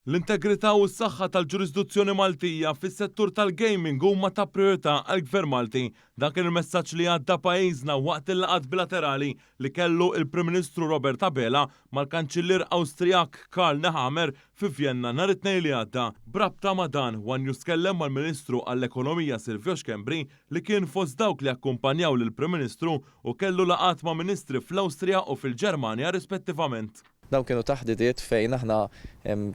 L-integrità u s-saħħa tal-ġurisdizzjoni Maltija fis-settur tal-gaming huma ta' prijorità għall-Gvern Malti. Dan kien il-messaġġ li għadda pajjiżna waqt il-laqgħat bilaterali li kellu il-Prim Ministru Robert Abela mal-Kanċillier Awstrijak Karl Nehammer fi Vjenna nhar it-Tnejn li għadda. B'rabta ma' dan, One News tkellem mal-Ministru għall-Ekonomija Silvio Schembri li kien fost dawk li akkumpanjaw lill-Prim Ministru u kellu laqgħat ma' ministri fl-Awstrija u fil-Ġermanja rispettivament. Dawn kienu taħdidiet fejn aħna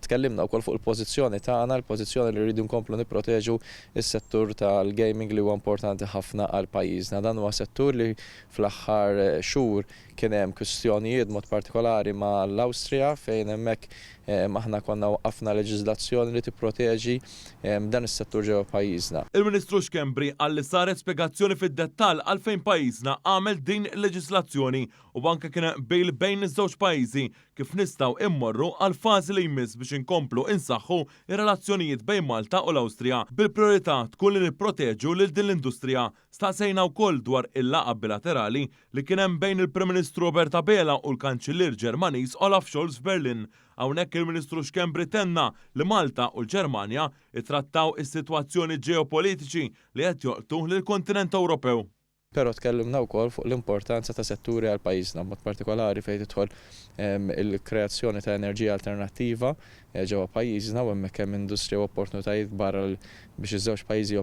tkellimna wkoll fuq il-pożizzjoni tagħna, il-pożizzjoni li rridu nkomplu nipproteġu s-settur tal-gaming li huwa importanti ħafna għal pajjiżna. Dan huwa settur li fl-aħħar xhur kien hemm kwistjonijiet mod partikolari mal-Awstrija, fejn hemmhekk aħna konna waqqafna leġiżlazzjoni li tipproteġi dan is-settur ġewwa pajjiżna. Il-Ministru Schembri qal li saret spjegazzjoni fid-dettall għalfejn pajjiżna għamel din il-leġiżlazzjoni u anke kien qbil bejn iż-żewġ pajjiżi kif nistgħu immorru għal fażi li jmiss biex inkomplu insaħħu ir-relazzjonijiet bejn Malta u l-Awstrija, bil-priorità tkun li nipproteġu lil din l-industrija. Staqsejna wkoll dwar il-laqgħa bilaterali li kien hemm bejn il-Prim Ministru Robert Abela u l-Kanċillier Ġermaniż Olaf Scholz f'Berlin. Hawnhekk il-Ministru Schembri tenna li Malta u l-Ġermanja ittrattaw is-sitwazzjoni ġeopolitiċi li qed jolqtu lill-kontinent Ewropew. Però tkellimna wkoll fuq l-importanza ta' setturi għal pajjiżna, b'mod partikolari fejn tidħol il-kreazzjoni ta' enerġija alternattiva ġewwa pajjiżna, u hemmhekk hemm industrija u opportunitajiet kbar biex iż-żewġ pajjiżi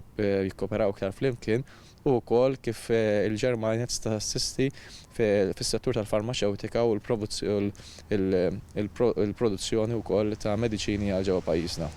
jikkoperaw iktar flimkien, u wkoll kif il-Ġermanja tista' tassisti fis-settur tal-farmaċewtika u l-produzzjoni wkoll ta' mediċini għal ġewwa pajjiżna.